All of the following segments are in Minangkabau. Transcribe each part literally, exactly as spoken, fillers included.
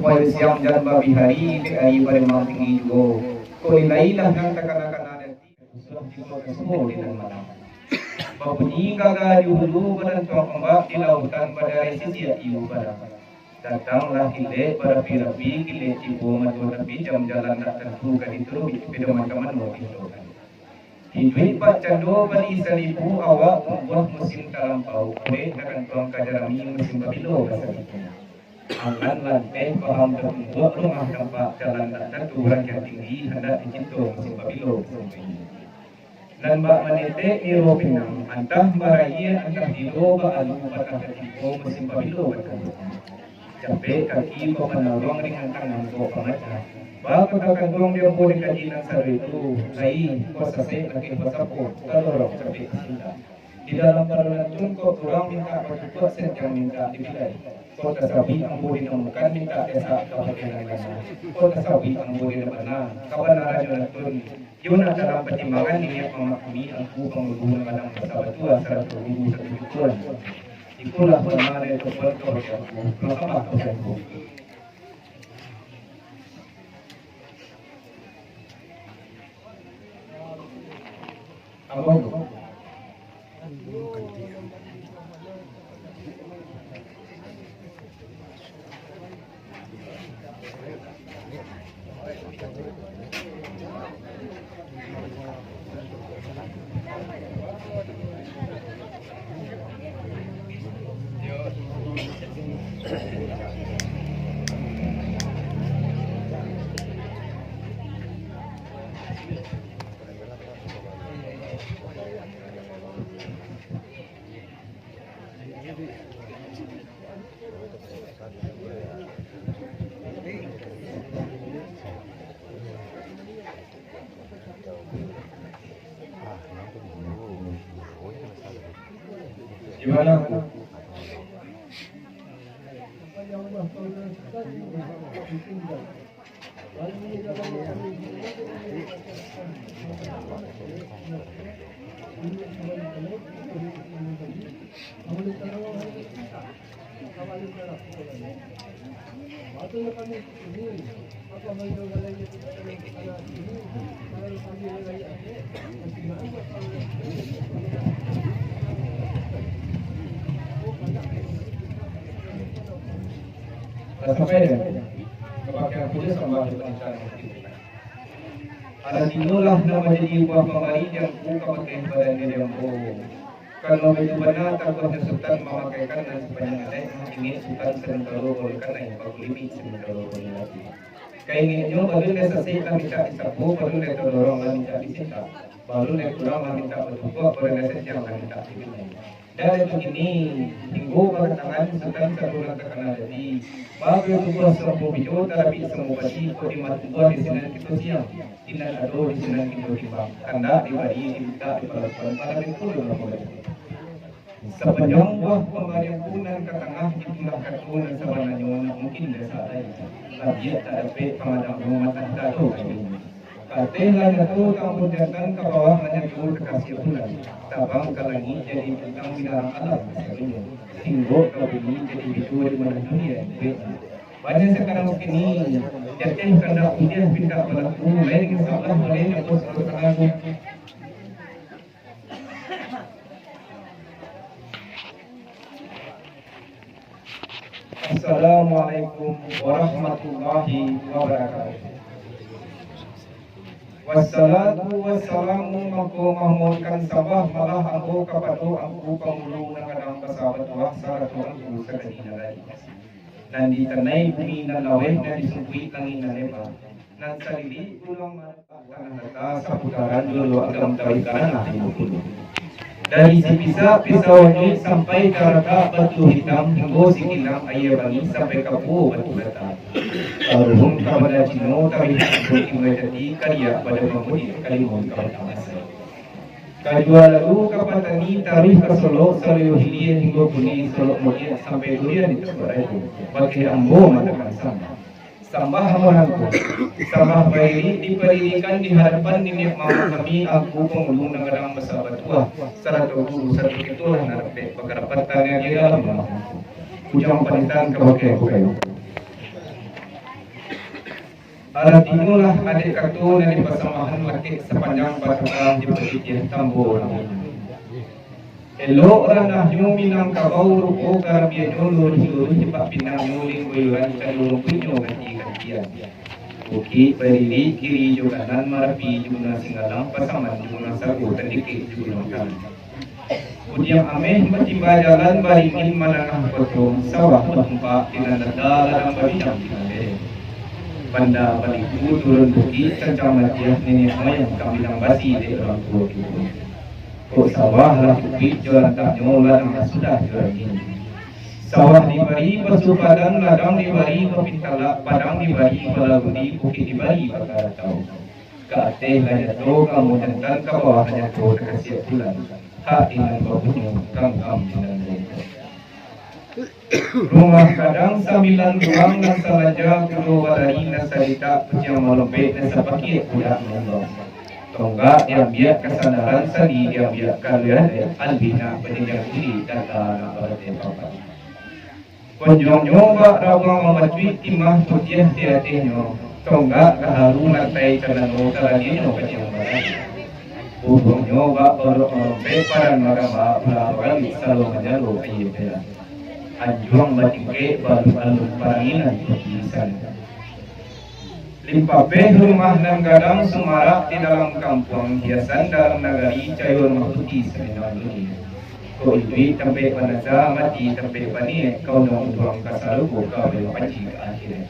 Pai siang jan babihari, dek ari baremang tinggi juo. Kok nilailah nan takana-kana dati, sudah tibo ka sumur di nan manang. Babunyi gaga di hulu, balantuang ombak di lautan, badarai sisiak iu padang. Datanglah kilek barapi-rapi, kilek tibo mato tapi jam jalan ndak tantu ka dituruik, beda macam mano dihilokan. Iduik bak cando bali salibu, awak tumbuah musim talampau, urek tagantuang ka jarami musim babilo basalibu. Angan lanteh paham tatumbuak, rumah tampak jalan ndak tantu, ranjang tinggi handak dicinto musim babilo basalibu. Nan bak manetek niro pinang, antah barayia antah tilo, baalu patah tatibo musim babilo batando. Capek kaki kok manaruang, ringan tangan kok pamacah. Baa kok takantuang di ambo dikaji nan sado itu, lai kok sasek lakeh basapo, tadorong capek basindak. Di dalam paralantun kok kurang mintak bacukuak, santiang mintak dibilai. Kok tasabuik ambo dinamokan, mintak desak ka bagian nan bana. Kok tasabuik ambo dinamokan, kabanarannyo lantun. Iyo nak dalam patimbangan niniak mamak kami, Angku Pangulu nan gadang basa batua, sarato guru satu tuan. Ikolah pama dari topan ka bakeh Angku, mangkambah ka bakeh Angku. Ambo tu. Di mana? Lah sampai den? Ka bakeh Angku jo sambah jo panitahan. Alah inolah nan manjadi buah pambari di Angku ka bakeh badan diri ambo. Karano baitu bana taguahnyo Sutan mamakaikan nan sapanjang adaik, mangingek Sutan samantaro baulih kanai, bakulimik samantaro baulih lati. Ka ingeknyo, balun lai sasek lah mintak disapo, balun lai tadorong lah mintak disintak, balun lai kurang lah mintak bacukuak, balun lai santiang lah mintak dibilai. Dari tu kini, tinggo bakatangan Sutan sabulan takana jadi, babuah tubuah sampo bijo, tarabik sampo padi, kok dima tumbuah di sinan kito siang, di nan ado di sinan kito timbang, kandak dibari, dimintak dipalakuan, pado itu lah pambari. Sapanjang buah pambarian tu nan ka tangah, itulah kato nan sabananyo, nak mungkin biaso lai. Labiah tak dapek pamandangnyo, matah tak ado kayonyo. Ka ateh lah nyato tambun jantan, ka bawah lah nyato takasiah bulan. Tabang ka langik jadi bintang, binarang alam sakadonyo. Tinggo ka bumi jadi bijo, di mano dunia iduiknyo. Banyak sakarang kini, jateh kandak buliah pintak balaku, lain insya Allah buliah nyapo saluruh kalagu. Assalamualaikum warahmatullahi wabarakatuh. Wassalatu wassalamu, mako mamohonkan sambah malah ambo kapado Angku Pangulu nan gadang basa batuah, sarato Angku sakali nan lain. Nan di tanai bumi nan laweh, nan di sumpuik langik nan leba, nan salilik gunuang ma-, tanah data, saputaran Lolo Agam Tawi Karanah limo puluah. Dari Sipisak Pisau Anyuik sampai ka Ratak Batu Hitam, hinggo Sikilang Aia Bangih sampai ka Pulo Batu Bata. Ka Ruhun ka Banda Cino, taruih ka Bukik Murai Jati, ka Diak Banda Pamudik, ka Limun ka Batang Asai. Ka Jua Lalu ka Patani, taruih ka Solok, Saluyu Hilia hinggo Puni, Solok Mudiak sampai Durian di Tapak Rajo. Bakeh ambo mangatokan sambah. Sambah ambo nangko. Sambah bairik dipadirikan di hadapan niniak mamak kami, Angku Pangulu nan gadang basa batuah, sarato guru satu kito lah nan dapek bakarapatan di dalam rumah. Ujang panitahan ka bakeh Angku Kayu. Aratinyo lah adaik kato nan dipasamahan lakek sapanjang batangah di patitiah tambo urang inyo. Elok ranahnyo Minangkabau, rupo karabiahnyo luruih-luruih, bak pinangnyo linggoyoran, cando rumpuiknyo ganti-gantian. Bukik bairik kiri jo kanan, Marapi jo Gunuang Singgalang, Pasaman jo Gunuang Sago, Tandikek jo Gunuang Tangah. Pudiang ameh batimba jalan, baringin manangah koto, sawah batumpak di nan data, ladang babidang di nan lereng. Banda Baliku turun bukik, cancang matiah niniak moyang, ka Minang basi dek urang tuo kito. Kok sawah lah kukuik jo lantaknyo, ladang lah sudah jo rangin. Sawah dibari basupadan, ladang dibari bapintalak, padang dibari balaguni, bukik dibari bakaratau. Ka ateh lah nyato kamu jantan, ka bawah lah nyato takasiak bulan. Hak di nan bapunyo, ganggam di nan bauntuang. Rumah gadang sambilan ruang, nan salanja kudo balari, nan salitak kuciang malompek, nan sapakiak budak maimbau. Tonggak diambiak kasandaran, sandi diambiak kaluihan, alun nak bajanjang kiri, data nak barateh papan. Ponjongnyo bak rabuang mambacuik, timah putiah di atehnyo, tonggak gaharu lantai calano, kaladianyo kaciang balari. Bubuangnyo bak baruak malompek, padan bagamba, ulah bagaluik, salo manjalo aia perak. Anjuang batingkek, balun-alun paranginan putisan. Limpapeh rumah nan gadang, sumarak di dalam kampuang, hiasan dalam nagari, cayo rumah putiah saminang dunia. Kok iduik tampek banasa, mati tampek baniaik, ka unduang-unduang ka sarugo, ka bayuang panji ka akhirat.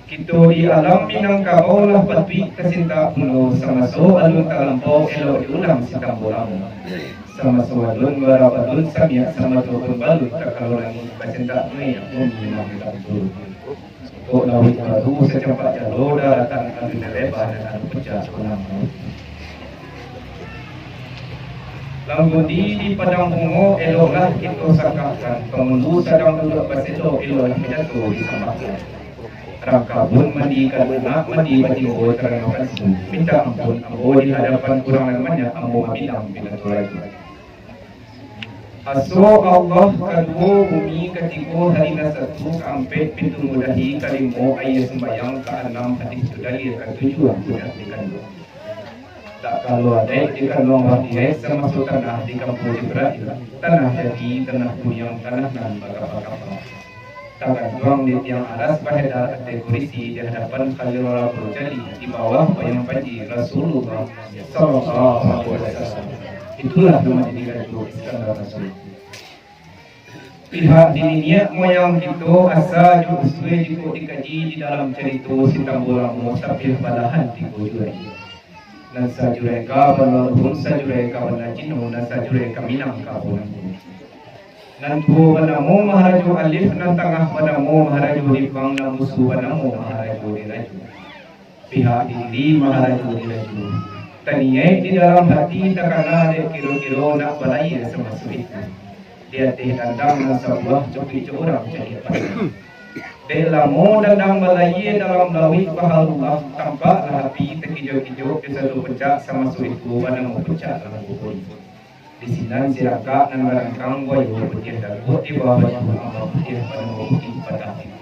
Kito di alam Minangkabau lah patuik tasintak pulo, samaso alun talampau, elok diulang si tambo lamo. Samaso alun barabadun, samiak samato pun balut, takalo langik basintak, nayiak bumi manggalak turun. Kok lauik baru sacampak jalo, daratan alun nan leba, nan alun pacah pulang. Langgudi di padang bungo, eloklah kito sangkakkan, pangulu sadang duduak baselo, eloklah pidato disambahkan. Rangkabun mandikan anak, mandi batimbo tarano kasu, mintak ampun ambo di hadapan, kurang nan banyak ambo mambilang pidato rajo. Aso Allah, kaduo bumi, katigo hari nan satu, kaampek pintu mudahi, kalimo aia sumbayang, kaanam hadis tu dalil, katujuah budak dikanduang. Tak kaluah adaik dikanduang wahdiaik, samaso tanah di kampuang Jibrail, tanah jadi, tanah kuniang, tanah nan bakapa-kapa. Tagantuang di tiang aras, bahedar ateh kurisi, di hadapan Khalil Rabbul Jalil, di bawah bayuang panji Rasulullah sallallahu alaihi wasallam. Itulah nan manjadi Rajo Iskandar Rasul. Pihak di niniak moyang kito, asa jo usua jikok dikaji, di dalam carito si tambo lamo, sapiah balahan tigo jurai. Nan sajurai ka bana ruhun, sajurai ka bana cino, nan sajurai ka Minangkabau. Nan tuo banamo Maharajo Alif, nan tangah banamo Maharajo Rimbang, nan busu banamo Maharajo Dirajo. Pihak di hili Maharajo Dirajo, taniaik di dalam hati, takana dek kiro-kiro nak balayia samaso itu. Di ateh dandang nan sabuah, cokuik jo urang caliak pandang. Dek lamo dandang balayia dalam lauik baharullah, tampaklah api takijok-kijok di satu puncak, samaso itu banamo Puncak Langgo Puri. Di sinan sirangkak nan barangkang buayo putiah daguak, di bawah batu ambang putiah banamo Bukik Patah Tigo.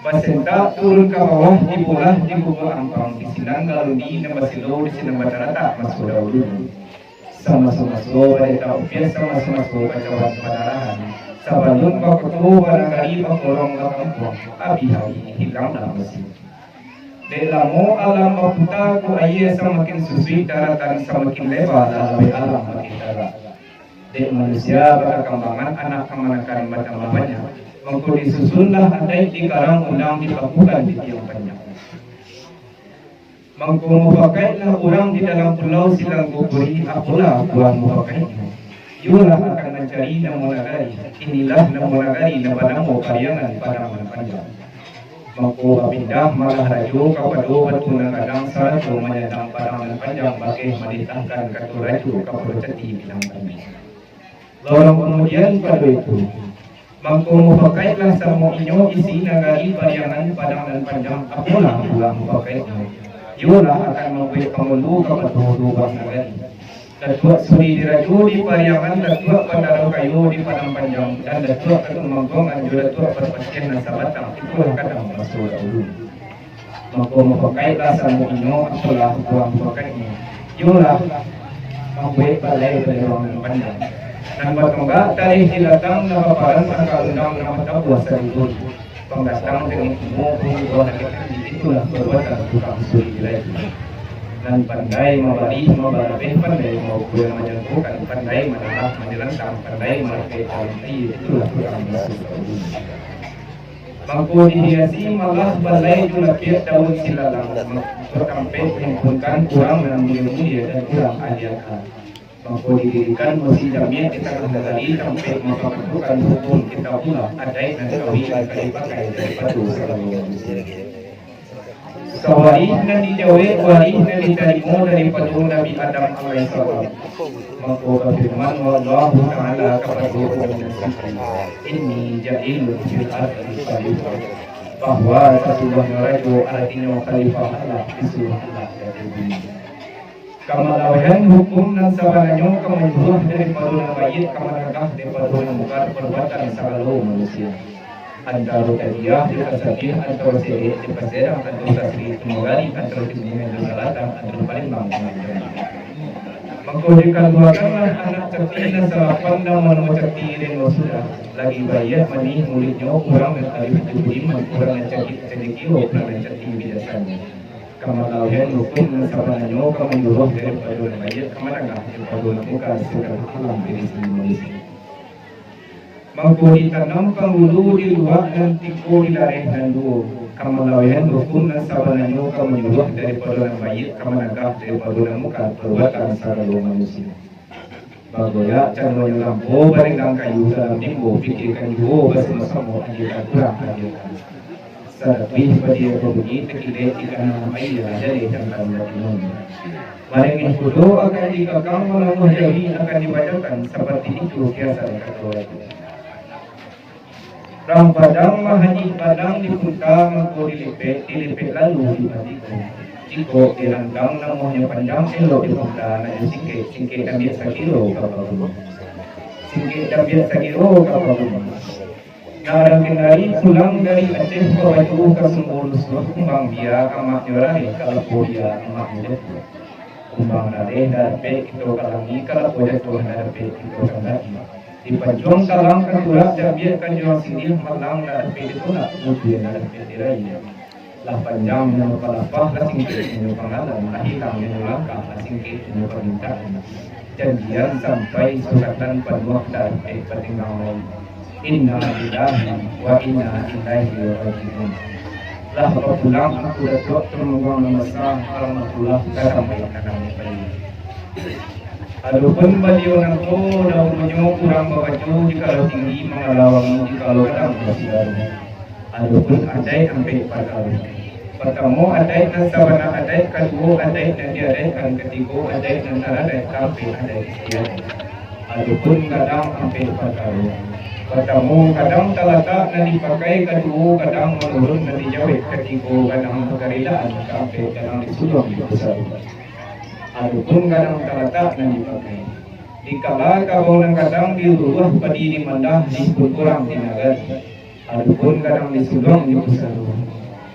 Basentak turun ka bawah, dibolah di gubuk ampang, di sinan galundi nan basilo, di sinan bataratak maso dahulu. Samaso-maso badetak upiah, samaso-maso bacawan panarahan. Sabalun bakoto banagari, bakorong bakampuang, abih-abih hilanglah masih. Dek lamo alam baputa, ko aia samakin susuik, daratan samakin leba, lalauik alam makin dalam. Dek manusia bakakambangan, anak kamanakan batambah banyak. Mangko disusunlah adaik, dikarang undang, dipakukan di tiang panjang. Mangko mupakaiklah urang di dalam pulau Silanggo Puri, apolah buah mupakaiknyo. Iyolah akan mancari namo nagari. Inilah namo nagari nan banamo Pariangan Padang Nan Panjang. Mangko bapindah malah rajo kapado batu nan gadang, sarato manyandang padang nan panjang, bakeh manitahkan kato rajo kapado cati Minang Bali. Lorong kamudian pado itu, mangko mupakaiklah samo inyo isi nagari Pariangan Padang Nan Panjang, apolah buah mupakaiknyo. Iyolah akan mambuek pangulu kapado duo buah nagari. Datuak Suri Dirajo di Pariangan, Datuak Bandaro Kayo di Padang Panjang, dan Datuak Katumangguangan jo Datuak Parpatiah Nan Sabatang, itulah kadang maso dahulu. Mako, mupakaiklah samo inyo, apolah buah mupakaiknyo. Iyolah, mambuek balai baliruang nan panjang. Nan batonggak tareh di ladang, nan baparan angka undang, nan batabuah saduri. Panggatang dengan ilmu, pangubah dengan ilmu, itulah pabuatan tukang suri lai. Nan pandai mabarih, mabarabeh, pandai maukur, manjangkokan, pandai manalah, manjalantang, pandai malapeh dalam aia, itulah tukang basuah. Mangko dihiasi malah balai jo lapiak daun silalang, batampek mahimpunkan urang nan mulia-mulia dan urang ahli aka. Mangko didirikan masjid jamiah di tangah nagari, tampek mampakatokan hukum Kitabullah, adaik nan kawi nan ka dipakai daripado sagalo manusia. Sawarih nan dijawek, warih nan ditarimo daripado Nabi Adam alaihissalam. Mangko bafirman Allahu Ta'ala kapado Nabi, "Inni ja'ilun fil ardi khalifah," bahwa sasuguahnyo rajo, aratinyo khalifah Allah di surau Allah dari bumi. Kamalawehan hukum nan sabananyo ka manyuruah daripado nan baiak ka managah daripado nan mungkar pabuatan sagalo manusia. Antaro tabiah jo tasabiah, antaro serek jo paserang, antaro tasrik jo magari, antaro timur jo salatan, antaro Palembang jo Mindanao. Mangko dikaluakanlah anak cati nan salapan, nan manuruik cati den sudah. Lagi baiak manih muluiknyo, urang nan arif jo budiman, urang nan cadiak cendekiawo, urang nan cati bijaksana. Kamalawehan hukum nan sabananyo ka manyuruah daripado nan baiak ka managah daripado nan mungkar sagalo alam diri sandiri manusia. Mangko ditanam panghulu di luak nan tiko di lareh nan duo. Kamalawehan hukum nan sabananyo ka manyuruah daripado nan baiak ka managah daripado nan mungkar pabuatan sagalo manusia. Bagoyak candonyo lampo, barenggang kayu dalam limbo, pikirkan juo basamo-samo, adiakan urang adiakan. Sarabuih badia babunyi, takilek di kanang aia, jaleh dangkan batino. Marengeh kudo akan dikakang, manamuah jawi akan dibacakan, saparti itu kiasan kato rajo. Rang Padang mahanyik balang dipunta, mangko dilepek, dilepek lalu dipatiko. Jikok dirantang namuahnyo panjang, elok dipunta nak jo singkek, singkek dambiak sakilo ka paguno. Singkek dambiak sakilo ka paguno. Nan rang kendari pulang dari Aceh, babaju ka Sumur Lusuah, kumbang bia amaknyo rareh, kalapo bia amaknyo jatuah. Kumbang rareh ndak dapek kito kalangi, kalapo jatuah ndak dapek kito tanggahi. Dipacuang talang ka turak, dambiak ka jurang siriah, malang ndak dapek ditolak, mudian ndak dapek diraih. Lah panjang nyo palapah, lah singkek nyo panggalan, lah hilang nyo langkah, lah singkek nyo pamintaan. Janjian sampai sukatan, panuah ndak dapek batenggang lai. Innalillahi wa inna ilaihi raji'un. Lah bapulang Angku Datuak Tumangguang Nan Basa, almarhum, ka tampek nan pai. Adopun baliau nangko, dahulunyo urang babaco di Kalau Tinggi, Mangala Wangi di Kalau Gadang, Basigaro. Adopun adaik ampek parkaro. Partamo, adaik nan sabana adaik, kaduo, adaik nan diadaikkan, katigo, adaik nan taradaik, kaampek, adaik istiadaik. Adopun gadang ampek parkaro. Partamo, gadang talatak nan dipakai, kaduo, gadang manurun nan dijawek, katigo, gadang bakarilaan, kaampek, gadang disuluang di pusaro. Adopun gadang talatak nan dipakai, dikala kabau nan gadang diuruah, padi di mandah, dihibun urang di nagari. Adopun gadang disuluang di pusaro,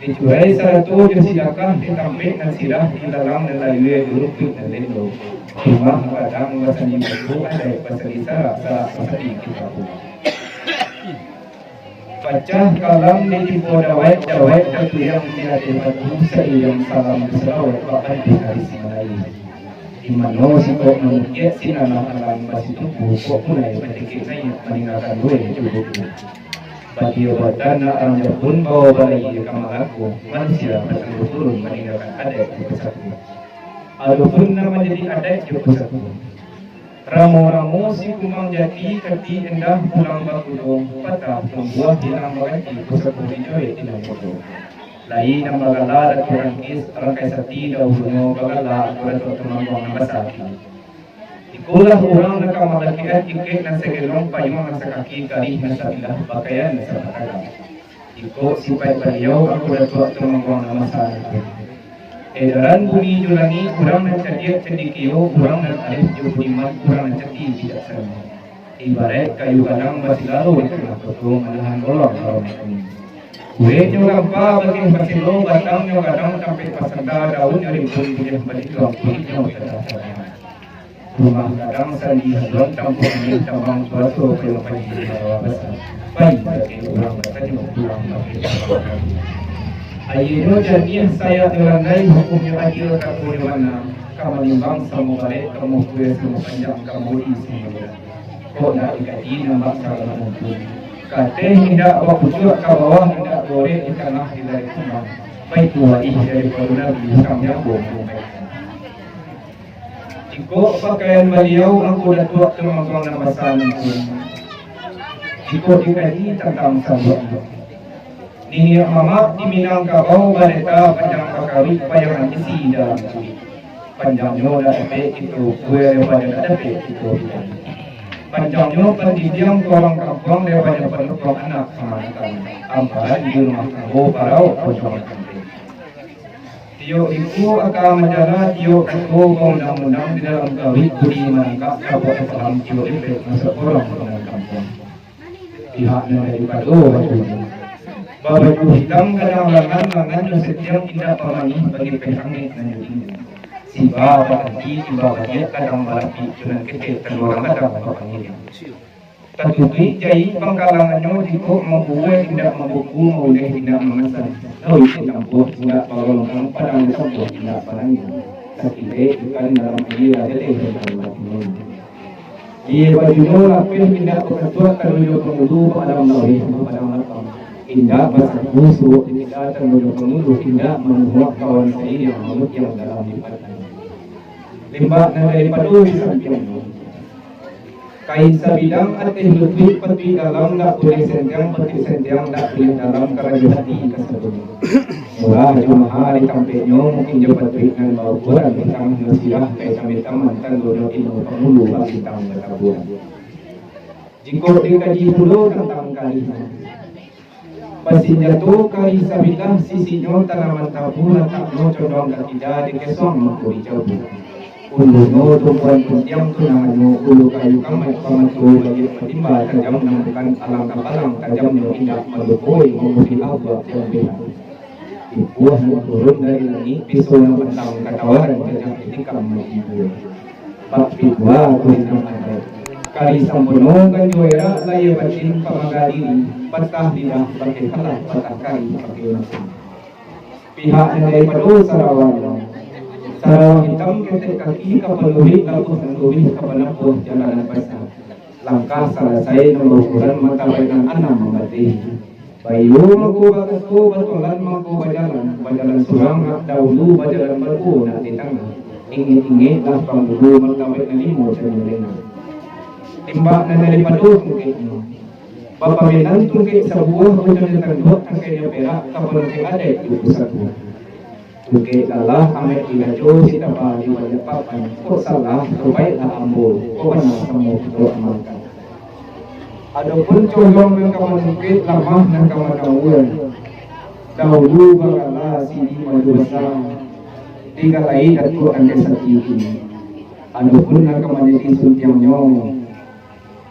dicurai sarato jo sidakah, di tampek nan sirah, di lalang nan layua, di rumpuik nan lendo. Rumah gadang basandi batu, adaik basandi sarak, sarak basandi kitabullah. Pacah kalam ditibo dawek, dawek tatuyang di ateh batu, sairiang salam jo salawat, bak bantuak garis Malayu. Di mano sikok manukiak, sinan lah alang basitumpu, kok mulai batikik naiak, maninggakan lueh jo buku. Batiok badan nak rang Japun, bawa balai ka Malangko, manusia batanggo turun, maninggakan adaik jo pusako. Adopun nan manjadi adaik jo pusako. Ramo-ramo si kumang jati, kati endah pulang bakudo, patah tumbuah hilang baganti, pusako dicoek di nan mudo. Lai nan bagala Datuak Rangkis, Rangkai Sati dahulunyo, bagala Angku Datuak Tumangguang Nan Basa kini. Ikolah urang nan ka malakekan, ikek nan sagelong, payuang nan sakaki, karih nan sabilah, pakaian nan sapatagah. Iko sipaik baliau, Angku Datuak Tumangguang Nan Basa nangko. Edaran bumi jo langik, urang nan cadiak cendekiawo, urang nan arif jo budiman, urang nan cati bijaksano. Ibaraik kayu gadang basilalo di tangah koto, manahan bolong aromaik angin. Kurenyo lampa bageh baselo, batangnyo gadang tampek basanda, daunnyo rimbun buliah balinduang, kulitnyo tadah. Rumah gadang sandi haluan tampuak angin, tambang kuaso payuang panji marawa basa. Pai bageh urang batanyo, pulang bageh urang batanyo. Aianyo janiah, sayaknyo landai, hukumnyo adil, katonyo bana, ka manimbang samo barek, ka mukua samo panjang, ka mudi samo luruih. Kok ndak dikaji nambak salah nungkun. Ka ateh indak bapucuak, ka bawah indak gorek, di tangah di dari kumbang. Baitu waih dari pado Nabi, samyang bomo baitu. Jikok pakaian Baliau, Angku Datuak Tumangguang nan basa nungkun. Jikok dikaji tantang sabuah niniak mamak di Minangkabau, baleta panjang bakaruik, payangan isi dalam kulik. Panjangnyo dak dapek kito ukua, daripado dak dapek kito bilai. Panjangnyo pandidian ka urang kampuang, daripado panutuang anak kamanakan. Amparan di rumah tanggo, paraok pojok kampek. Tiok iko aka manjala, tiok iko baundang-undang, di dalam karuik budi manangkak, dapek paham tiok ipek, masak urang urang kampuang. Pihak nan daripado baju, babaju hitam gadang langan, langan jo setiang indak pamangih, bagi pehangek nan jo dingin. Siba baganti, siba baliak, gadang balapik, jo nan ketek, tando urang gadang bapangiliang. Tatutuik jai pangkalangannyo, jikok mambuwek indak mambuku, mauleh indak mamasan, lauik ditampuah indak bagolonggang, padang ditampuah indak banangiang. Sakilek ikan dalam aia, jaleh dalam batu. Iyo bajunyo lapeh indak bakatuak, tando jo pangulu baalam laweh bapadang lapang. Indak basaku suok di lidah, tando jo pangulu indak manuhuak, kawan sairiang mamutiang dalam lipatan. Limbak nan daripado di sampiangnyo. Kain sabidang ateh lutuik, patuik dalam dak buliah sentiang, patuik sentiang dak buliah dalam, karajo hati kasadonyo. Murah jo maha di tampeknyo, mungkin jo patuik nan baukuran, di tangahnyo sirah ka itam-itaman, tando jo ilmu pangulu bak bintang batabuan. Jikok dikaji pulo tantang kalihnyo, basinjato kali sabilah, sisinyo tanaman tabu, lataknyo condong ka kida, dikesuang mangko dijabu. Ulunyo tumpuan puntiang tu namanya ulu kayu kamaik, pamato baliak batimba tajam, nan bukan alang kapalang tajamnyo, indak malukoi mamudiah buak jambeh. Ipuah nan turun dari langik, piso nan pandang katawaran, tajam ditikam majigo. Bak pikuah kulinang adaik. Kari sampono ganjo erak, layia batin pamaga diri, patah lidah pakai kalah, patah kari pakai masin. Pihak nan daripado sarawanyo, sarawa hitam ketek kaki, ka paluruih labuah nan luruih, ka panapuah jalan nan basa. Langkah salasai nan baukuran, mata baik nan anam mambateh. Baiyo mangko bakato, batolan mangko bajalan, bajalan surang nak daulu, bajalan baduo nak di tangah. Ingek-ingek lah pangulu, mata baik nan limo cando lengah. Timbak nan daripado tungkeknyo. Bapamenan tungkek sabuah, ujuangnyo tanduak, tangkainyo perak, ka panungkek adaik di pusako. Tungkek lalah, amaik digaco, sitaba di baliak papan. Kok salah, kok baiklah ambo, kok bana samo kito amalkan. Adopun condong nan ka manungkek, lamah nan ka manaua, daulu bagala sidi maju basa, digalai Datuak Angke Sati kini. Adopun nan ka manjadi suntiangnyo,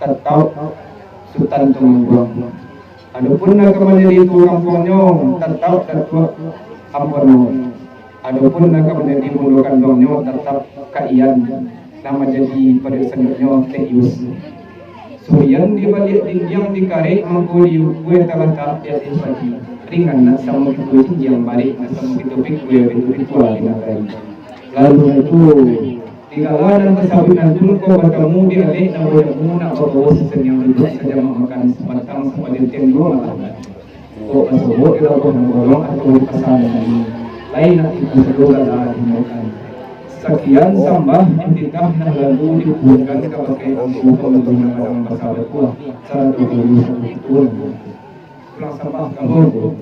tatap Sutan Tumangguang. Adopun nan ka manjadi tuo kampuangnyo, tatap Datuak Ampono. Adopun nan ka manjadi bundo kanduangnyo, tatap Kak Ian, nan manjadi paduik sanduaknyo Tek Yus. Surian di baliak dindiang, dikarek mangko diukua, talatak di ateh padi. Ringan nak samo kito jinjiang, barek nak samo kito pikua, baitu ritual di nagari. Lalu itu, Tinggalah nan tasabuik nan tu, kok batamu di alek nan badamu, nak babawo sasaniang duduak, sajamak makan, sabatang sapalinteng juo makan. Kok basobok di labuah nan bolong, atau di pasa nan dingin, lain nak tipu sadolah lah dimakan. Sakian sambah jo titah nan lalu diukuakan kabake Angku Pangulu nan gadang basa batuah, sarato guru satu tutuan. Pulang sambah ka Ambo.